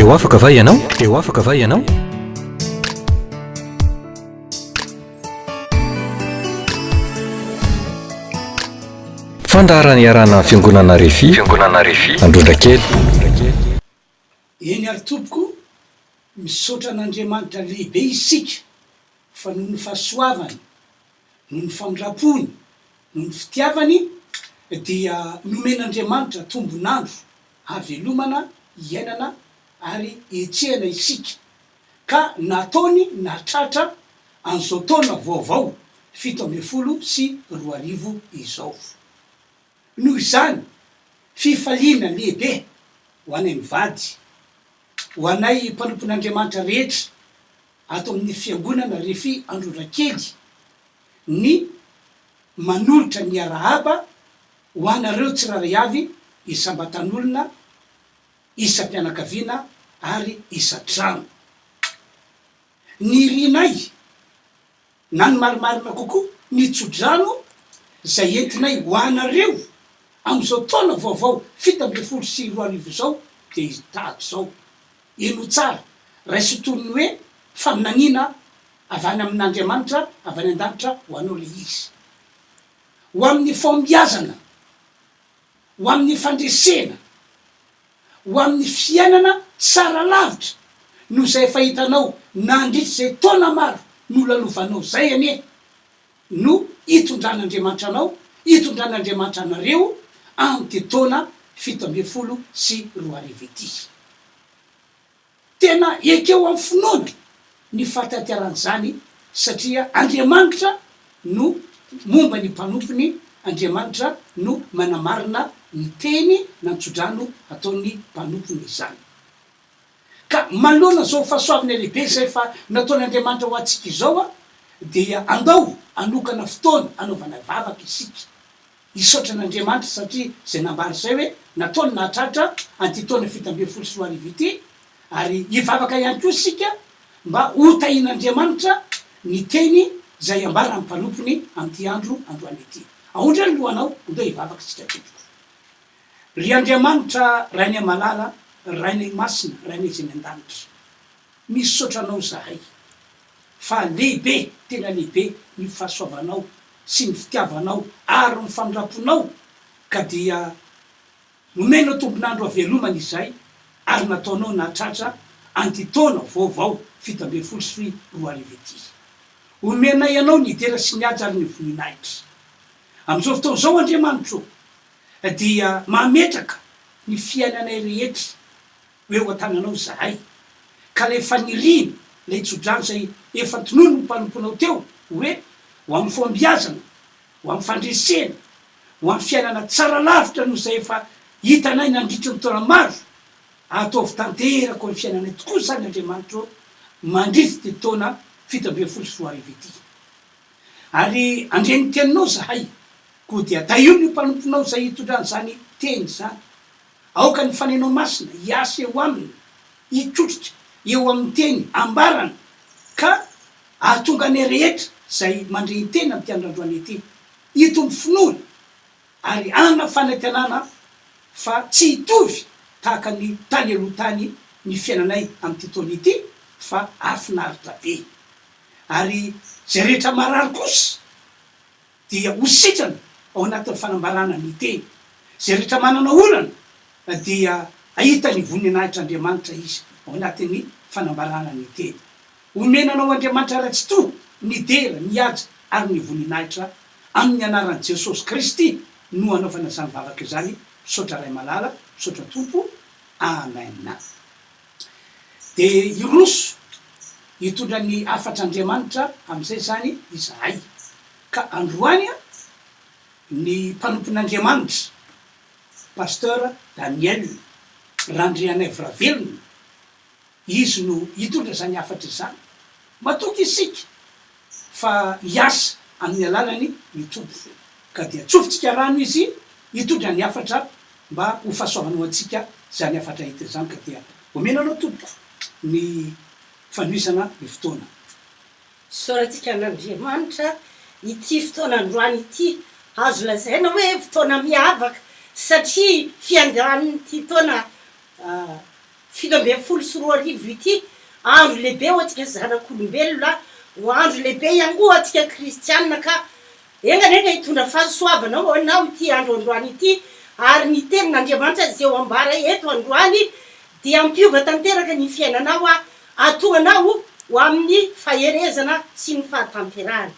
Te ho afaka va ianao? Te ho afaka va ianao? Fandaharana iarahana amin'ny Fiangonana Refi, Fiangonana Refi, Androndrakely. Eny ary tompoko, misaotra an'Andriamanitra lehibe isika fa noho ny fahasoavany, noho ny famindram-pony, noho ny fitiavany dia nomen'Andriamanitra tombon'andro havelomana, hiainana ary hetsehana isika ka nataony nahatratra an'izao taona vaovao 2017 izao. Noho izany, fifaliana lehibe ho anay mivady, ho anay mpanompon'Andriamanitra rehetra ato amin'ny Fiangonana Refi Androndrakely ny manolotra ny arahaba ho anareo tsirairay avy isam-batan'olona, isam-pianakaviana ary isan-trano. Nirinay, na ny marimarina kokoa, ny tsodrano izay entinay ho anareo amin'izao taona vaovao 2017 izao dia tahaka izao. Henoy tsara, raiso toy ny hoe faminaniana avy any amin'Andriamanitra avy any an-danitra ho anao ilay izy. Ho amin'ny fahombiazana, ho amin'ny fandresena, ho amin'ny fiainana tsara lavitra noho izay efa hitanao nandritra izay taona maro nolalovanao izay anie no hitondran'Andriamanitra anao, hitondran'Andriamanitra anareo amin'ity taona 2017 ity. Tena ekeo amin'ny finoana ny fahatanteran'izany satria Andriamanitra no momba ny mpanompony, Andriamanitra no manamarina ny teny na ny tsodrano ataon'ny mpanompony izany. Ka manoloana izao fahasoavana lehibe izay efa nataon'Andriamanitra ho antsika izao dia andao hanokana fotoana hanaovana vavaka isika. Hisaotra an'Andriamanitra satria izay nambara izay hoe nataony nahatratra an'ity taona 2017 ity ary hivavaka ihany koa isika mba hotahian'Andriamanitra ny teny izay ambaran'ny mpanompony amin'ity andro androany ity. Aondre ny lohanao, andeha hivavaka isika tompoko. Ry Andriamanitra Rainay malala, Rainay masina, Rainay izay any an-danitra. Misaotra anao izahay fa lehibe, tena lehibe ny fahasoavanao sy ny fitiavanao ary ny famindramponao ka dia nomenao tombon'andro havelomana izay ary nataonao nahatratra an'ity taona vaovao 2017 ity. Omenay anao ny dera sy ny haja ary ny voninahitra. Amin'izao fotoana izao Andriamanitro dia mametraka ny fiainanay rehetra ho eo an-tananao izahay, ka ilay faniriana, ilay tsodrano izay efa tononin'ny mpanomponao teo, hoe, ho amin'ny fahombiazana, ho amin'ny fandresena, ho amin'ny fiainana tsara lavitra noho izay efa hitanay nandritry ny taona maro, ataovy tanteraka ao amin'ny fiainanay tokoa izany, Andriamanitra ô, mandritra ity taona 2017 ity. Ary handre ny teninao izahay, koa dia tahio ny mpanomponao izay hitondra an'izany teny izany. Aoka ny Fanenao Masina hiasa eo aminy, hikotrika eo amin'ny teny ambarany, ka hahatonga anay rehetra izay mandre ny teny amin'ity andro androany ity, hitombo finoana ary hanana fanantenana fa tsy hitovy tahaka ny tany aloha tany ny fiainanay amin'ity taona ity fa hahafinaritra be. Ary izay rehetra marary kosa dia ho sitrana ao anatin'ny fanambarana ny teny. Izay rehetra manana olana dia hahita ny voninahitr'Andriamanitra izy ao anatin'ny fanambarana ny teny. Omena anao Andriamanitra Ray Tsitoha ny dera, ny haja ary ny voninahitra amin'ny anaran'i Jesosy Kristy no anaovana izany vavaka izany. Misaotra Ray malala, misaotra Tompo. Amen. Dia hiroso hitondra ny hafatr'Andriamanitra amin'izay izany izahay. Ka androany ny mpanompon'Andriamanitra, Pasteur Daniel Randrianaivoravelona, izy no hitondra izany hafatra izany. Matoky isika fa hiasa amin'ny alalany ny Tompo. Ka dia tsofintsika rano izy hitondra ny hafatra mba ho fahasoavana ho antsika izany hafatra entiny izany. Ka dia omena anao tompoko ny fanohizana ny fotoana. Isaorantsika an'Andriamanitra ity fotoana androany ity. Azo lazaina hoe fotoana miavaka satria fiandohan'ity taona. 2017 ity, andro lehibe ho antsika zanak'olombelona, ho andro lehibe ihany koa ho antsika kristianina ka enga anie ka hitondra fahasoavana ho anao ity andro androany ity ary ny tenin'Andriamanitra izay ho ambara eto androany dia hampiova tanteraka ny fiainanao hahatonga anao ho amin'ny faherezana sy ny fahatanterahana.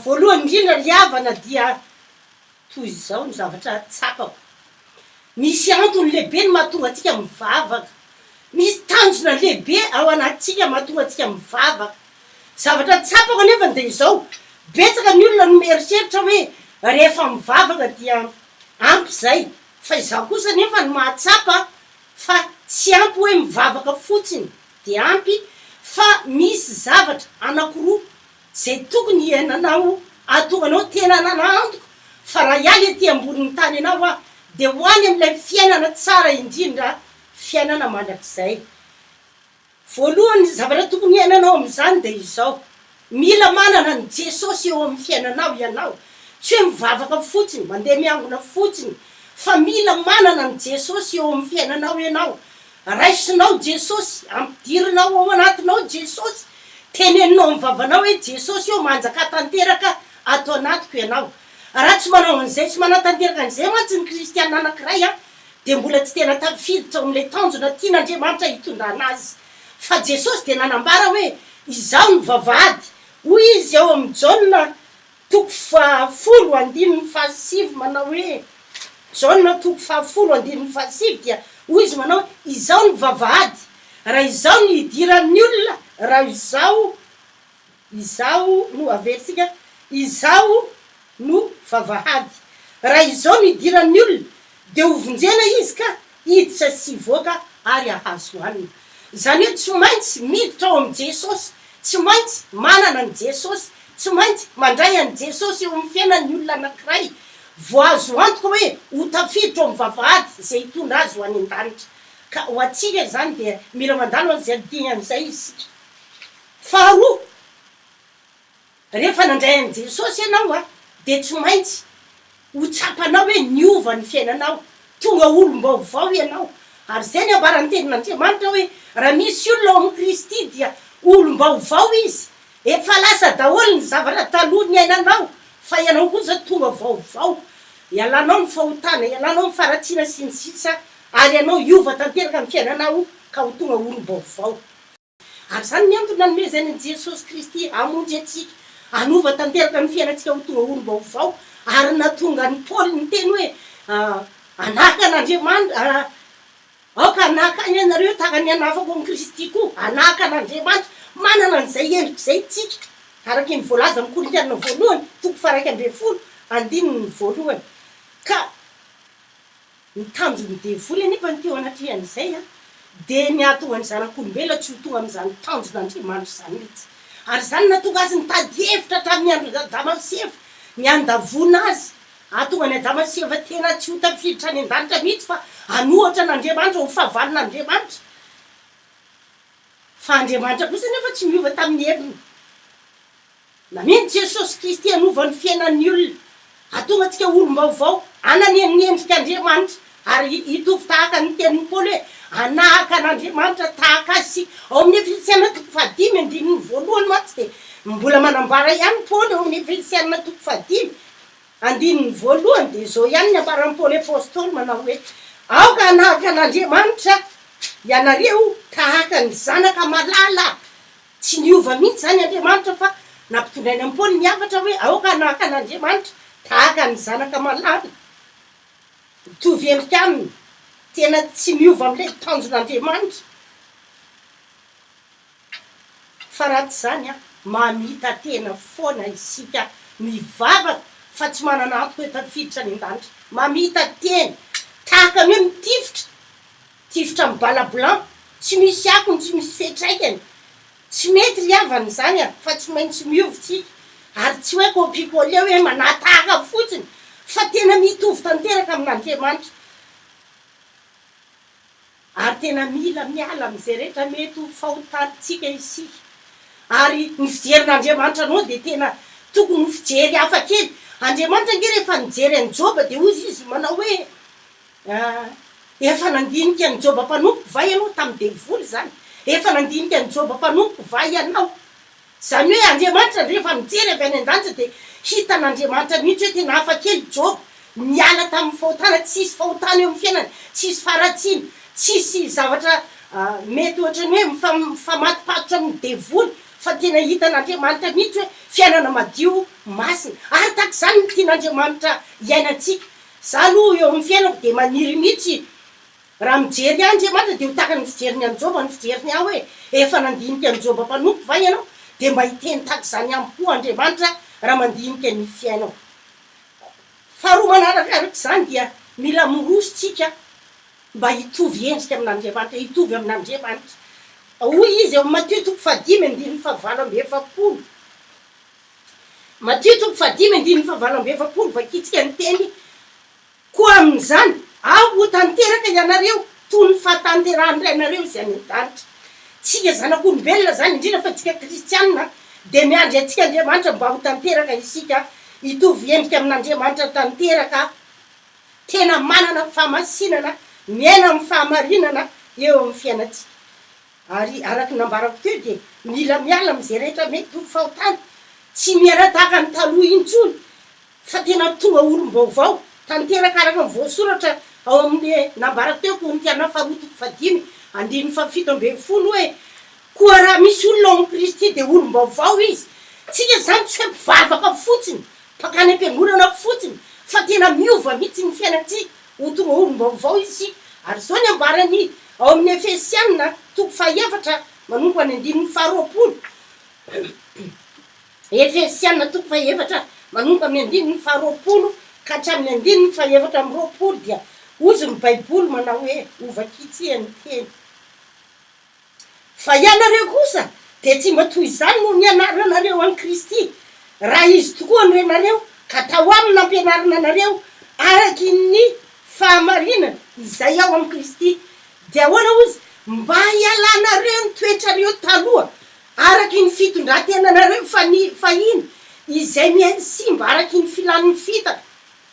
Voalohany indrindra ry havana dia toy izao ny zavatra tsapako. Misy antony lehibe ny mahatonga antsika mivavaka. Misy tanjona lehibe ao anatintsika mahatonga antsika mivavaka. Zavatra tsapako anefa dia izao, betsaka ny olona no mieritreritra hoe rehefa mivavaka dia ampy izay, fa izaho kosa anefa no mahatsapa fa tsy ampy hoe mivavaka fotsiny dia ampy fa misy zavatra anankiroa Izay tokony hiainanao ahatonga anao tena hanana antoka fa raha hiala ety ambonin'ny tany ianao aho dia ho any amin'ilay fiainana tsara indrindra, fiainana mandrakizay. Voalohany, ny zavatra tokony hiainanao amin'izany dia izao, mila manana an'i Jesosy eo amin'ny fiainanao ianao. Tsy hoe mivavaka fotsiny, mandeha miangona fotsiny, fa mila manana an'i Jesosy eo amin'ny fiainanao ianao. Raisinao Jesosy, ampidirinao ao anatinao Jesosy, teneninao amin'ny vavanao hoe Jesosy ô manjakà tanteraka ato anatiko Ianao. Raha tsy manao an'izay sy manatanteraka an'izay mantsy ny kristiana anankiray dia mbola tsy tena tafiditra ao amin'ilay tanjona tian'Andriamanitra hitondrana azy. Fa Jesosy dia nanambara hoe Izaho no vavahady. Hoy Izy ao amin'ny Jaona Toko fahafolo andininy fahasivy manao hoe, Jaona toko fahafolo andininy fahasivy dia hoy izy manao hoe, Izaho no vavahady, raha izaho no hidiran'ny olona, raha izaho, izaho no, averintsika, izaho no vavahady, raha izaho no hidiran'ny olona, dia hovonjena izy ka hiditra sy hivoaka ary hahazo hanina. Izany hoe tsy maintsy miditra ao amin'i Jesosy, tsy maintsy manana an'i Jesosy, tsy maintsy mandray an'i Jesosy eo amin'ny fiainany ny olona anankiray vao azo antoka hoe ho tafiditra ao amin'ny vavahady izay hitondra azy ho any an-danitra. Ka ho antsika izany dia mila mandalo an'izay dingana izay isika. Faharoa, Rehefa nandray an'i Jesosy ianao dia tsy maintsy ho tsapanao hoe niova ny fiainanao, tonga olom-baovao ianao. Ary izay ny ambaran'ny Tenin'Andriamanitra hoe raha misy olona ao amin'i Kristy dia olom-baovao izy. Efa lasa daholo ny zavatra taloha niainanao fa ianao kosa tonga vaovao. Ialanao ny fahotana, ialanao ny faharatsiana sy ny sisa ary ianao hiova tanteraka ny fiainanao ka ho tonga olom-baovao. Ary izany ny antony nanomezany an'i Jesosy Kristy hamonjy antsika, hanova tanteraka ny fiainantsika ho tonga olom-baovao, ary nahatonga an'i Paoly niteny hoe, Hanahaka an'Andriamanitra, aoka hanahaka ahy ianareo tahaka ny hanahafako an'i Kristy koa, hanahaka an'Andriamanitra, manana an'izay endrika izay isika, araka ny voalaza amin'ny Korintiana voalohany, toko faha-11, andininy voalohany. Ka. Ny tanjon'ny devoly anefa ny teo anatrehan'izay dia ny hahatonga ny zanak'olombelona tsy ho tonga amin'izany tanjon'Andriamanitra izany mihitsy. Ary izany no nahatonga azy nitady hevitra hatramin'ny andron'i Adama sy Eva, ny handavoana azy, hahatonga an'i Adama sy Eva tena tsy ho tafiditra any an-danitra mihitsy fa hanohatra an'Andriamanitra, ho fahavalon'Andriamanitra. Fa Andriamanitra kosa anefa tsy niova tamin'ny heviny. Nameno Jesosy Kristy hanova ny fiainan'ny olona, hahatonga antsika ho olom-baovao, hanana ny endrik'Andriamanitra, ary hitovy tahaka ny tenin'i Paoly hoe, hanahaka an'Andriamanitra tahaka Azy isika. Ao amin'ny Efesiana toko fahadimy andininy voalohany mantsy dia mbola manambara ihany Paoly ao amin'ny Efesiana toko fahadimy andininy voalohany dia izao ihany ny ambaran'i Paoly Apostoly manao hoe, Aoka hanahaka an'Andriamanitra ianareo tahaka ny zanaka malala. Tsy niova mihitsy izany Andriamanitra fa nampitondrainy an'i Paoly ny hafatra hoe aoka hanahaka an'Andriamanitra tahaka ny zanaka malala, mitovy endrika aminy, tena tsy miova amin'ilay tanjon'Andriamanitra. Fa raha tsy izany, mamita-tena foana isika mivavaka fa tsy manana antoka hoe tafiditra any an-danitra. Mamita-tena tahaka ny hoe mitifitra Tifitra amin'ny bala blanc, tsy misy akony, tsy misy fiantraikany. Tsy mety ry havana izany a, fa tsy maintsy miova isika, ary tsy hoe copie coller hoe manatahaka fotsiny, fa tena mitovy tanteraka amin'Andriamanitra. Ary tena mila miala amin'izay rehetra mety ho fahotantsika isika. Ary ny fijerin'Andriamanitra anao dia tena tokony ho fijery hafa kely. Andriamanitra ange rehefa nijery an'i Joba dia hozy izy manao hoe. Efa nandinika an'i Joba mpanompoko va ianao tamin'ny devoly izany? Efa nandinika an'i Joba mpanompoko va ianao? Izany hoe Andriamanitra rehefa mijery avy any an-danitra dia hitan'Andriamanitra mihitsy hoe tena hafa kely Joba, niala tamin'ny fahotana, tsisy fahotana eo amin'ny fiainany, tsisy faharatsiana, tsisy zavatra mety ohatran'ny hoe mifamatopatotra amin'ny devoly fa tena hitan'Andriamanitra mihitsy hoe fiainana madio, masina. Ary tahaka izany no tian'Andriamanitra hiainantsika. Za aloha eo amin'ny fiainako dia maniry mihitsy raha mijery ahy Andriamanitra dia ho tahaka ny fijeriny an'i Joba ny fijeriny ahy hoe efa nandinika an'i Joba mpanompo va ianao? Dia mba hiteny tahaka izany amiko koa Andriamanitra raha mandinika ny fiainako. Faharoa manarakaraka izany dia mila miroso tsika mba hitovy endrika amin'Andriamanitra, hitovy amin'Andriamanitra. Hoy izy ao amin'ny Matio toko fahadimy andininy fahavalo ambiefapolo. Matio toko fahadimy andininy fahavalo ambiefapolo, vakintsika ny teny, Koa amin'izany, aoka ho tanteraka ianareo, toy ny fahatanterahan'ny Rainareo izay any an-danitra. Tsika zanak'olombelona izany, indrindra fa tsika kristiana, dia miandry antsika Andriamanitra mba ho tanteraka isika, hitovy endrika amin'Andriamanitra tanteraka, tena manana fahamasinana, miaina amin'ny fahamarinana eo amin'ny fiainantsika. Ary araka ny nambarako teo dia mila miala amin'izay rehetra mety ho fahotana, tsy miaina tahaka ny taloha intsony fa tena tonga olom-baovao tanteraka araka ny voasoratra ao amin'ny nambarako teo Korintiana faharoa toko fahadimy andininy fahafito ambinifolo hoe koa raha misy olona ao amin'i Kristy dia olom-baovao izy. Tsika izany tsy hoe mpivavaka fotsiny, mpankany am-piangonana fotsiny fa tena miova mihitsy ny fiainantsika. Ho tonga olom-baovao isika. Ary izao ny ambarany ao amin'ny Efesiana toko fahefatra manomboka ny andininy faharoapolo. Efesiana toko fahefatra manomboka amin'ny andininy faharoapolo ka hatramin'ny andininy fahefatra amby roapolo dia hozy ny Baiboly manao hoe, Hovakitsika ny teny. Fa ianareo kosa dia tsy mba toy izany no nianaranareo an'i Kristy, raha Izy tokoa no renareo, ka tao Aminy nampianarina anareo araky ny fahamarinana izay ao amin'i Kristy. Dia ahoana hozy? Mba hialanareo ny toetrareo taloha, araky ny fitondran-tenanareo fahiny, izay miha-simba araky ny filan'ny fitaka,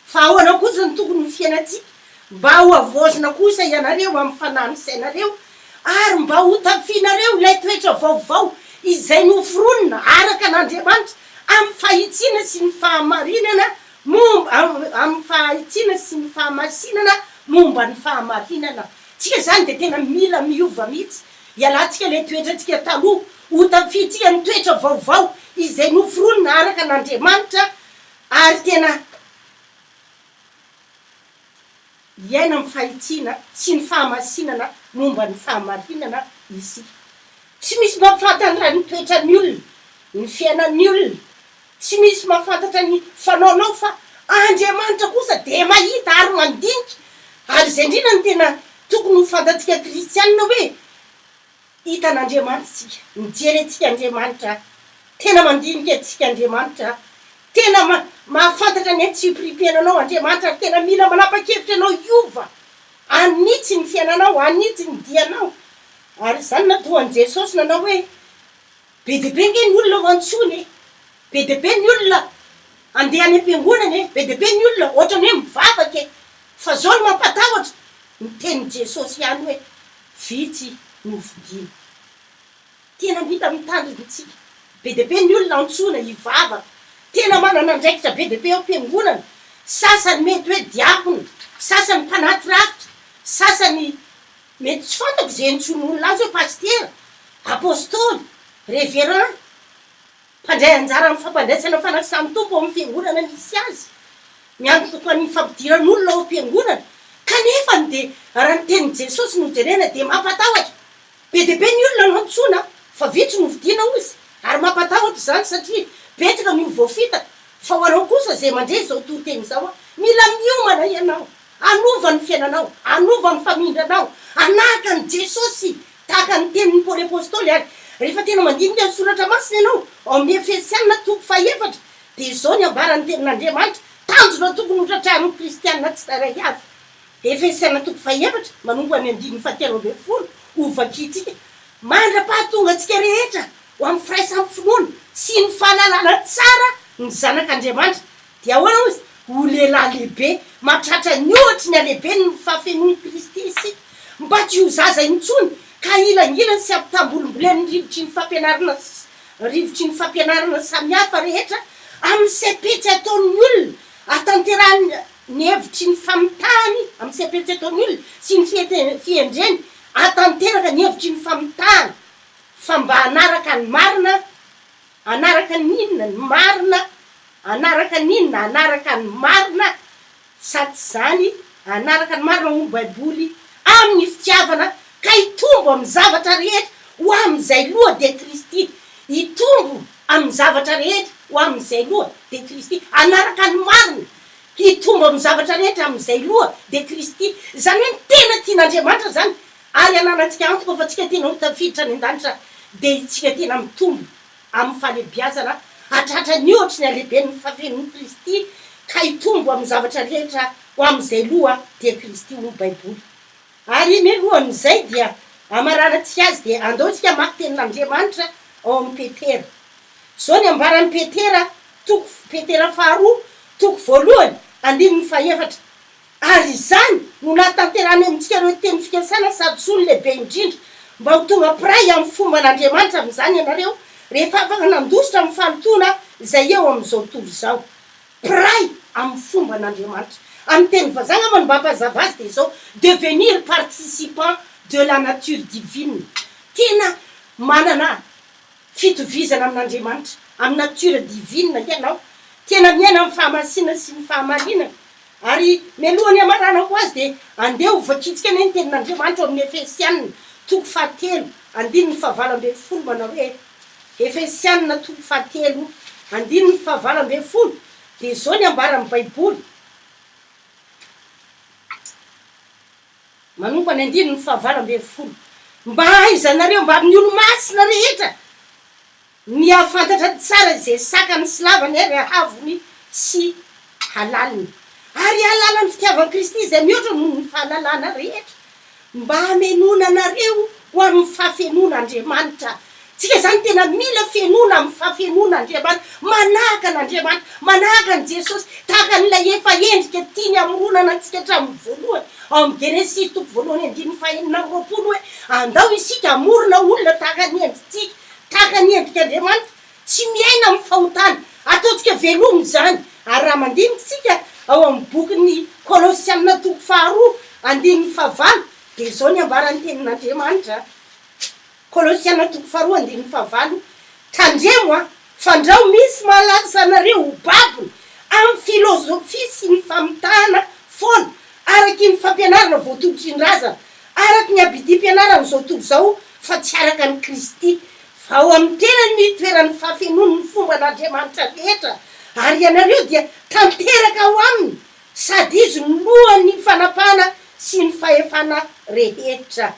Fa ahoana kosa no tokony ho fiainantsika? Mba hohavaozina kosa ianareo amin'ny fanahin'ny sainareo, ary mba hotafianareo ilay toetra vaovao izay noforonina araka an'Andriamanitra amin'ny fahitsiana sy ny fahamarinana momba amin'ny fahitsiana sy ny fahamasinana momba ny fahamarinana. Tsika izany dia tena mila miova mihitsy. Hialantsika ilay toetrantsika taloha, hotafiantsika ny toetra vaovao izay noforonina araka an'Andriamanitra Ary tena hiaina amin'ny fahitsiana sy ny fahamasinana momba ny fahamarinana isika. Tsy misy mahafantatra ny toetran'ny olona, ny fiainan'ny olona, tsy misy mahafantatra ny fanaonao fa Andriamanitra kosa dia mahita ary mandinika. Ary izay indrindra no tena tokony ho fantatsika kristianina hoe Hitan'Andriamanitra isika, mijery antsika Andriamanitra, tena mandinika antsika Andriamanitra, tena mahafantatra ny antsipiriam-piainanao Andriamanitra ary tena mila manapa-kevitra ianao hiova, hanitsy ny fiainanao, hanitsy ny dianao. Ary izany nahatonga an'i Jesosy nanao hoe, Be dia be ange ny olona ho antsoina e! Be dia be ny olona handeha any am-piangonana e! Be dia be ny olona ohatran'ny hoe mivavaka e! Fa izao no mampatahotra, ny tenin'i Jesosy ihany hoe, Vitsy no vidiana. Tena mila mitandrina isika. Be dia be ny olona antsoina hivavaka. Tena manana andraikitra be dia be ao am-piangonana. Sasany mety hoe diakona, sasany mpanaty rafitra, sasany mety tsy fantako izay antsoin'olona azy hoe pasitera, apostoly, reverend. Mpandray anjara amin'ny fampandraisana fanasan'ny Tompo ao amin'ny fiangonana misy azy, miantoka ny fampidiran'olona ao am-piangonana, kanefa dia raha ny tenin'i Jesosy no jerena dia mampatahotra. Be dia be ny olona no antsoina fa vitsy no vidiana hozy, ary mampatahotra izany satria betsaka no voafitaka, fa ho anao kosa izay mandre izao toriteny izao, mila miomana ianao hanova ny fiainanao, hanova ny famindranao, hanahaka an'i Jesosy Tahaka ny tenin'i Paoly Apostoly ary, rehefa tena mandinika ny Soratra Masina ianao, ao amin'ny Efesiana toko fahefatra, dia izao ny ambaran'ny Tenin'Andriamanitra, tanjona tokony hotratrarin'ny kristiana tsirairay avy. Efesiana toko fahefatra, manomboka ny andininy fahatelo ambinifolo, hovakintsika, Mandra-pahatonga antsika rehetra ho amin'ny firaisam-pinoana sy ny fahalalana tsara ny Zanak'Andriamanitra. Dia ahoana hozy? Ho lehilahy lehibe mahatratra ny ohatry ny halehiben'ny fahafenoan'i Kristy isika, mba tsy ho zaza intsony ka ahilangilany sy ampitambolimbolen'ny rivotry ny fampianarana rivotry ny fampianarana samihafa rehetra amin'ny saim-petsy ataon'ny olona atanterahany ny hevitry ny famitahany amin'ny saim-petsy ataon'ny olona sy ny fihendreny atanteraka ny hevitry ny famitahana fa mba hanaraka ny marina Hanaraka ny inona? Ny marina Hanaraka ny inona? Hanaraka ny marina Sady tsy izany, hanaraka ny marina hoy ny Baiboly, amin'ny fitiavana, ka hitombo amin'ny zavatra rehetra ho amin'izay loha, dia Kristy. Hitombo amin'ny zavatra rehetra ho amin'izay loha, dia Kristy. Hanaraka ny marina, hitombo amin'ny zavatra rehetra amin'izay loha, dia Kristy. Izany hoe ny tena tian'Andriamanitra izany, ary ananantsika antoka fa tsika tena ho tafiditra any an-danitra dia itsika tena mitombo amin'ny fahalehibiazana hatratra ny ohatry ny halehiben'ny fahafenoan'i Kristy ka hitombo amin'ny zavatra rehetra ho amin'izay loha dia Kristy hoy ny Baiboly. Ary mialohan'izay dia hamaranantsika azy dia andao isika hamaky tenin'Andriamanitra ao amin'i Petera. Izao ny ambaran'i Petera toko Petera faharoa toko voalohany andininy fahefatra Ary izany no nahatanterahany amintsika ireo teny fikasana sady soa ny lehibe indrindra, mba ho tonga mpiray amin'ny fomban'Andriamanitra amin'izany ianareo, rehefa afaka nandositra amin'ny fahalotoana izay eo amin'izao tontolo izao. Mpiray amin'ny fomban'Andriamanitra. Amin'ny teny vazaha angamba no mba hampazava azy dia izao, devenir participant de la nature divine. Tena manana fitovizana amin'Andriamanitra, amin'ny nature divine ianao. Tena miaina amin'ny fahamasinana sy ny fahamarinana. Ary mialohan'ny hamaranako azy dia andeha ho vakintsika anie ny tenin'Andriamanitra ao amin'ny Efesiana toko fahatelo andininy fahavalo 18 manao hoe, Efesiana toko fahatelo andininy fahavalo 18 dia izao ny ambaran'ny Baiboly, manompo ny andininy fahavalo 18, Mba hahaizanareo mbamin'ny olo-masina rehetra Ny hahafantatra tsara izay sakany sy lavany ary hahavony sy halaliny. Ary hahalala ny fitiavan'i Kristy izay mihoatra noho ny fahalalana rehetra, mba hamenoana anareo ho amin'ny fahafenoan'Andriamanitra. Tsika izany tena mila fenoana amin'ny fahafenoan'Andriamanitra, manahaka an'Andriamanitra, manahaka an'i Jesosy, tahaka an'ilay efa endrika tiany hamoronana antsika hatramin'ny voalohany, ao amin'ny Genesisy toko voalohany andininy fahenina amby 20 hoe, Andao isika hamorona olona tahaka ny endritsika. Tahaka ny endrik'Andriamanitra, tsy miaina amin'ny fahotana. Ataontsika veloma izany. Ary raha mandinika isika ao amin'ny bokin'ny Kolosiana toko faharoa, andininy fahavalo, dia izao ny ambaran'ny Tenin'Andriamanitra, Kolosiana toko faharoa, andininy fahavalo, Tandremo an, fandrao misy mahalasa anareo ho babony amin'ny filozofia sy ny famitahana foana, araky ny fampianarana voatolotry ny razana, araka ny abidim-pianaran'izao tontolo izao fa tsy araka an'i Kristy, fa ao amin'ny tenany no itoeran'ny fahafenoan'ny fomban'Andriamanitra rehetra, ary ianareo dia tanteraka ao aminy, sady Izy no lohan'ny fanapahana sy ny fahefana rehetra.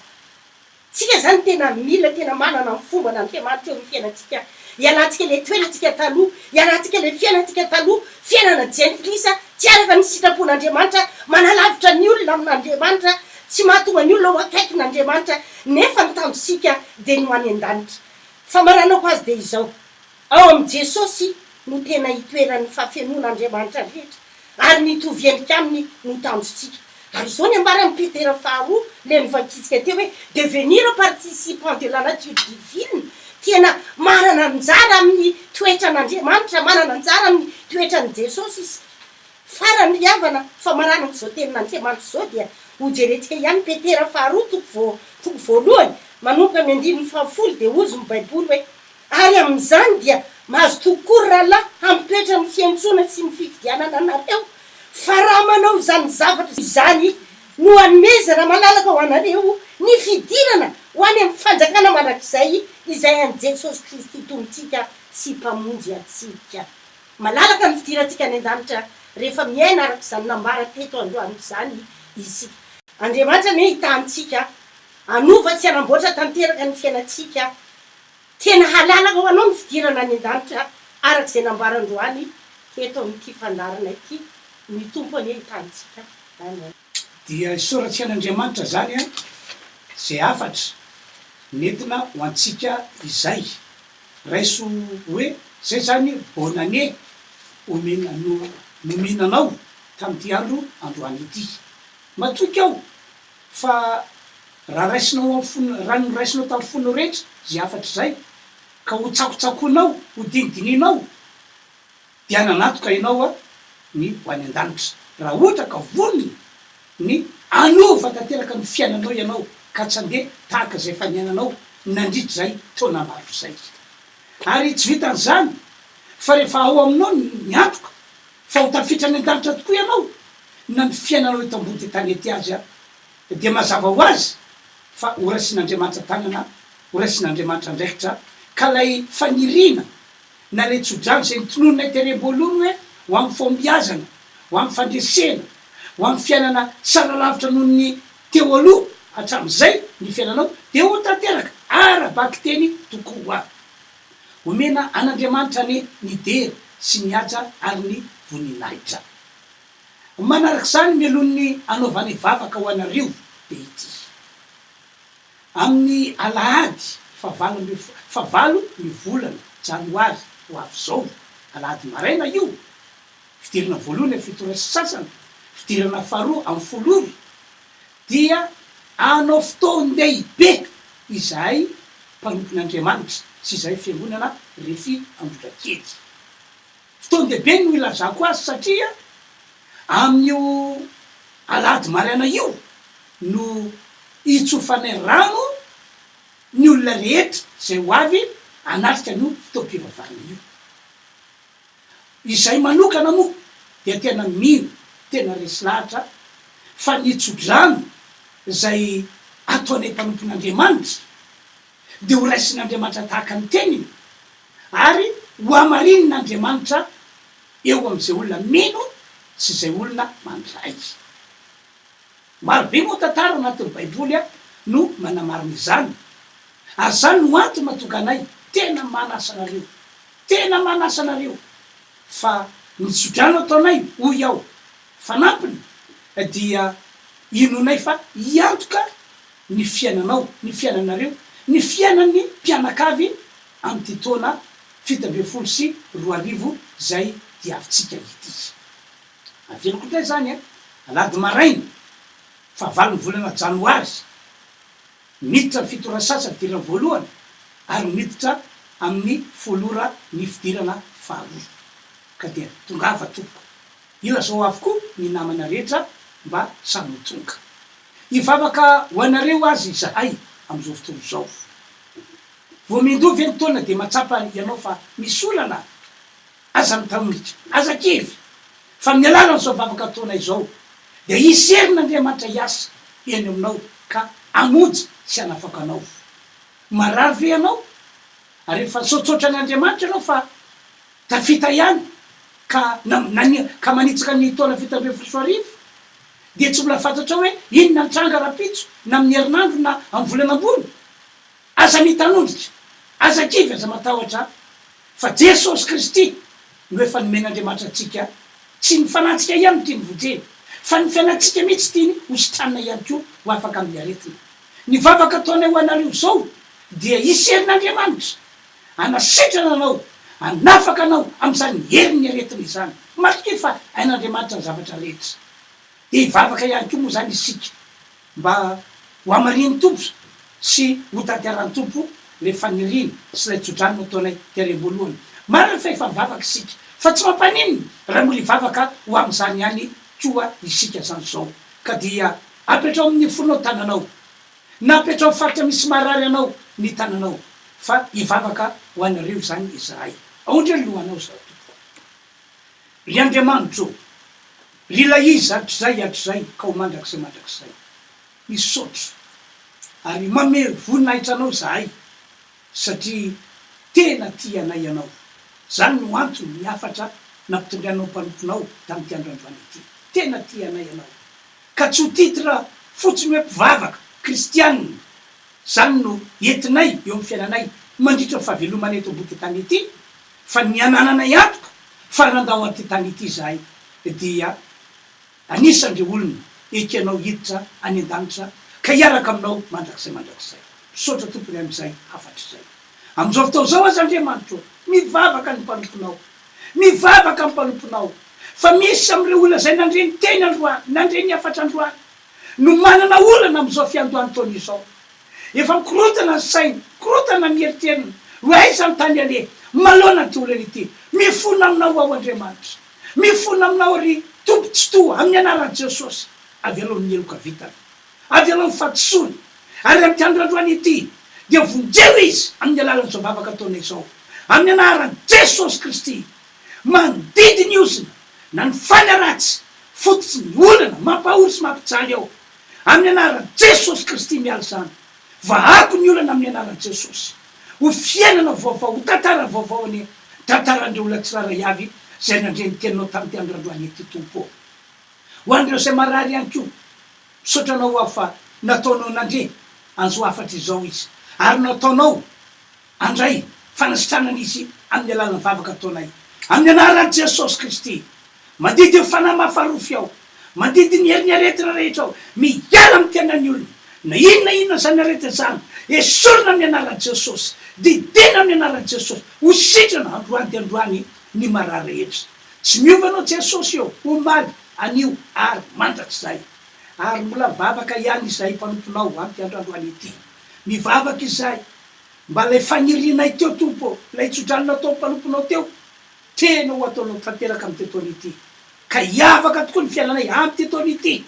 Tsika zany tena mila tena manana ny fomban'Andriamanitra eo amin'ny fiainantsika, ialantsika ilay toerantsika taloha, ialantsika ilay fiainantsika taloha, fiainana jentilisa, tsy araka ny sitrapon'Andriamanitra, manalavitra ny olona amin'Andriamanitra, tsy mahatonga ny olona ho akaikin'Andriamanitra, nefa ny tanjontsika dia ny ho any an-danitra. Famaranako azy dia izao, Ao amin'i Jesosy no tena itoeran'ny fahafenoan'Andriamanitra rehetra, ary ny hitovy endrika Aminy no tanjontsika. Ary izao ny ambaran'i Petera faharoa, ilay novakintsika teo hoe, devenir participant de la nature divine, tena manana anjara amin'ny toetran'Andriamanitra, manana anjara amin'ny toetran'i Jesosy isika. Farany ry havana, famaranako izao tenin'Andriamanitra izao dia hojerentsika ihany Petera faharoa toko voa toko voalohany, manomboka amin'ny andininy fahafolo dia hozy ny Baiboly hoe, Ary amin'izany dia mazotoa koa ry rahalahy hampitoetra ny fiantsoana sy ny fifidianana anareo, fa raha manao izany zavatra izany no hanomezana malalaka ho anareo ny fidirana ho any amin'ny fanjakana mandrakizay izay an'i Jesosy Kristy Tompontsika sy Mpamonjy antsika. Malalaka ny fidirantsika any an-danitra rehefa miaina araka izany nambara teto androany izany isika. Andriamanitra anie hitaha antsika hanova sy hanamboatra tanteraka ny fiainantsika Tena halalaka ho anao ny fidirana any an-danitra araka izay nambara androany teto amin'ity fandaharana ity. Ny Tompo anie hitaha antsika. Amen. Dia isaorantsika an'Andriamanitra izany an, izay hafatra nentina ho antsika izay. Raiso hoe izay izany bonne année omena no. nomena anao tamin'ity andro androany ity. Matoky aho fa raha raisinao amin'ny fon, raha noraisinao tamin'ny fonao rehetra izay hafatra izay, ka ho tsakotsakoinao, ho dinidinianao, dia nanantoka ianao ny ho any an-danitra. Raha ohatra ka vonona ny hanova tanteraka ny fiainanao ianao ka tsy handeha tahaka izay efa niainanao nandritra izay taona maro izay. Ary tsy vitan'izany fa rehefa ao aminao ny antoka fa ho tafiditra any an-danitra tokoa ianao na ny fiainanao eto ambony tany ety aza dia mazava ho azy fa horaisin'Andriamanitra tanana, horaisin'Andriamanitra andraikitra ka ilay faniriana na ilay tsodrano izay notononinay tery am-boalohany hoe ho amin'ny fahombiazana, ho amin'ny fandresena, ho amin'ny fiainana tsara lavitra noho ny teo aloha hatramin'izay ny fiainanao dia ho tanteraka ara-bakiteny tokoa. Omena an'Andriamanitra anie ny dera sy ny haja ary ny voninahitra. Manaraka izany mialoha ny hanaovanay vavaka ho anareo dia ity. Amin'ny alahady fahavalo ambin'ny fo, fahavalo ny volana janoary ho avy izao, alahady maraina io, fidirana voalohany amin'ny fito ora sy sasany, fidirana faharoa amin'ny folo ora, dia hanao fotoan-dehibe izahay mpanompon'Andriamanitra sy izahay fiangonana Refi Ambohidrakely. Fotoan-dehibe no ilazako azy satria amin'io alahady maraina io no hitsofanay rano ny olona rehetra izay ho avy hanatrika an'io fotoam-pivavahana io. Izay manokana moa dia tena mino, tena resy lahatra fa ny tso-drano izay ataonay mpanompon'Andriamanitra dia ho raisin'Andriamanitra tahaka ny teniny ary ho hamarinin'Andriamanitra eo amin'izay olona mino sy izay olona mandray. Maro be moa tantara anatin'ny baiboly no manamarina izany ary izany no antony mahatonga anay tena manasa anareo, tena manasa anareo fa ny tsodrano ataonay hoy aho fanampiny dia inoanay fa hiantoka ny fiainanao, ny fiainanareo, ny fiainan'ny mpianakavy amin'ity taona 2017 izay diavintsika ity. Averiko indray izany an, alahady maraina, fahavalon'ny volana janoary, miditra amin'ny fito ora sasany fidirana voalohany ary miditra amin'ny folo ora ny fidirana faharoa. Ka dia tongava tompoko. Ilazao avokoa ny namana rehetra mba samy ho tonga. Hivavaka ho anareo aza izahay amin'izao fotoana izao. Vao miandoha ve ny taona dia mahatsapa ianao fa misy olana? Aza mitamorika, aza kivy, fa amin'ny alalan'izao vavaka ataonay izao dia hisy herin'Andriamanitra hiasa eny aminao ka hamonjy sy hanafaka anao. Marary ve ianao? Ary efa nisaotsaotra an'Andriamanitra ianao fa tafita ihany ka na ka manitsaka ny taona 2017 dia tsy mbola fantatrao hoe inona ny tranga rahampitso na amin'ny herinandro na amin'ny volana ambony? Aza mitanondrika, aza kivy, aza matahotra fa Jesosy Kristy no efa nomen'Andriamanitra antsika, tsy ny fanahintsika ihany no tiany vonjena fa ny fiainantsika mihitsy tiany ho sitranina ihany koa ho afaka amin'ny aretina. Ny vavaka ataonay ho anareo izao dia hisy herin'Andriamanitra hanasitrana anao, hanafaka anao amin'izany herin'ny aretina izany. Matokia fa hain'Andriamanitra ny zavatra rehetra. Dia hivavaka ihany koa moa izany isika mba ho hamarian'ny Tompo sy ho tanterahan'ny Tompo ilay faniriana sy ilay tsodrano nataonay tery am-boalohany. Marina fa efa mivavaka isika, fa tsy mampaninona raha mbola hivavaka ho amin'izany ihany koa isika izany izao. Ka dia apetraho amin'ny fonao tananao, na apetraho amin'ny faritra misy marary anao ny tananao, fa hivavaka ho anareo izany izahay. Aondreho ny lohanao izao, tompoko. Ry Andriamanitro ô, ry Ilay Izy hatrizay hatrizay ka ho mandrakizay mandrakizay, misaotra ary mamery voninahitra Anao izahay satria tena tia anay Ianao. Izany no antony ny hafatra nampitondrainao mpanomponao tamin'ity andro androany ity. Tena tia anay Ianao. Ka tsy ho titre fotsiny hoe mpivavaka, kristianina, izany no entinay eo amin'ny fiainanay mandritra ny fahavelomanay eto ambody tany ity, Fa ny anananay antoka fa nandao an'ity tany ity izahay dia anisan'ireo olona ekenao hiditra any an-danitra ka hiaraka aminao mandrakizay mandrakizay. Misaotra Tompony amin'izay hafatra izay. Amin'izao fotoana izao aza Andriamanitra ô, mivavaka ny mpanomponao. Mivavaka ny mpanomponao. Fa misy amin'ireo olona izay nandre ny teny androany, nandre ny hafatra androany, no manana olana amin'izao fiandohan'ny taona izao. Efa mikorontana ny sainy, mikorontana ny eritreriny, hoe aiza ny tany aleha, manoloana an'ity olana ity. Mifona aminao aho Andriamanitra. Mifona aminao ry Tompo Tsitoha, amin'ny anaran'i Jesosy. Avelao ny heloka vitany. Avelao ny fahadisoany. Ary amin'ity andro androany ity, dia vonjeo izy amin'ny alalan'izao vavaka ataonay izao. Amin'ny anaran'i Jesosy Kristy. Mandidy ny ozona na ny fanahy ratsy fototry ny olana mampahory sy mampijaly ao. Amin'ny anaran'i Jesosy Kristy miala izany. Vahako ny olana amin'ny anaran'i Jesosy. Ho fiainana vaovao, ho tantara vaovao anie ny tantaran'ireo olona tsirairay avy izay nandre ny teninao tamin'ity andro androany ity Tompo ô. Ho an'ireo izay marary ihany koa, misaotra Anao aho fa nataonao nandre an'izao hafatra izao izy ary nataonao Handray fanasitranana izy amin'ny alalan'ny vavaka ataonay. Amin'ny anaran'i Jesosy Kristy. Mandidy ny fanahy mahafarofy aho. Mandidy ny herin'ny aretina rehetra aho. Miala amin'ny tenan'ny olona. Na inona na inona izany aretina izany, esorina amin'ny anaran'i Jesosy. Didiana amin'ny anaran'i Jesosy. Ho sitrana androany dia androany ny marary rehetra. Tsy miova anao Jesosy ô, omaly, anio ary mandrakizay. Ary mbola vavaka ihany izahay mpanomponao amin'ity andro androany ity. Mivavaka izahay Mba ilay fanirianay teo Tompo ô, ilay tsodrano nataon'ny mpanomponao teo, tena ho ataonao tanteraka amin'ity taona ity. Ka hiavaka tokoa ny fiainanay amin'ity taona ity.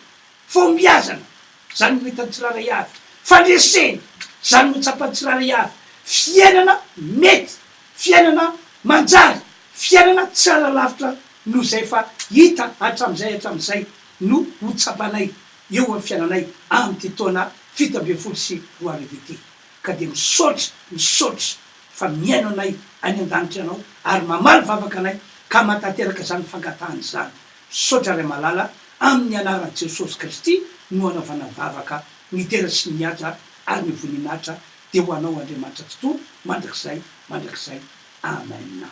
Fahombiazana, izany no hitan'ny tsirairay avy. Fandresena, izany no tsapan'ny tsirairay avy. Fiainana mety, fiainana manjary, fiainana tsara lavitra noho izay efa hita hatramin'izay hatramin'izay no ho tsapanay eo amin'ny fiainanay amin'ity taona 2017 ity. Ka dia misaotra, misaotra fa mihaino anay any an-danitra Ianao ary mamaly vavaka anay ka mahatanteraka izany fangatahana izany. Misaotra Ray malala, amin'ny anaran'i Jesosy Kristy no anaovana vavaka, ny dera sy ny haja ary ny voninahitra dia ho Anao Andriamanitra Tsitoha mandrakizay mandrakizay. Amen.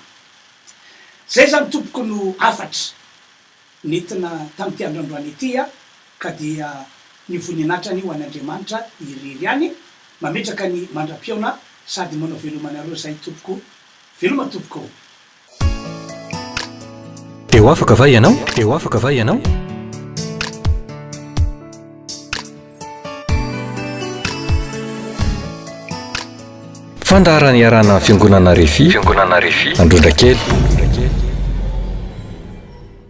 Zay zany tompoko no hafatra. Nentina tamin'ity andro androany ity aho ka dia ny voninahitra anie ho an'Andriamanitra irery ihany, mametraka ny mandra-pihaona sady manao veloma anareo izay tompoko, veloma tompoko ô. Te ho afaka va ianao? Te ho afaka va ianao? Fandaharana iarahana amin'ny Fiangonana Refi, Fiangonana Refi, Androndrakely.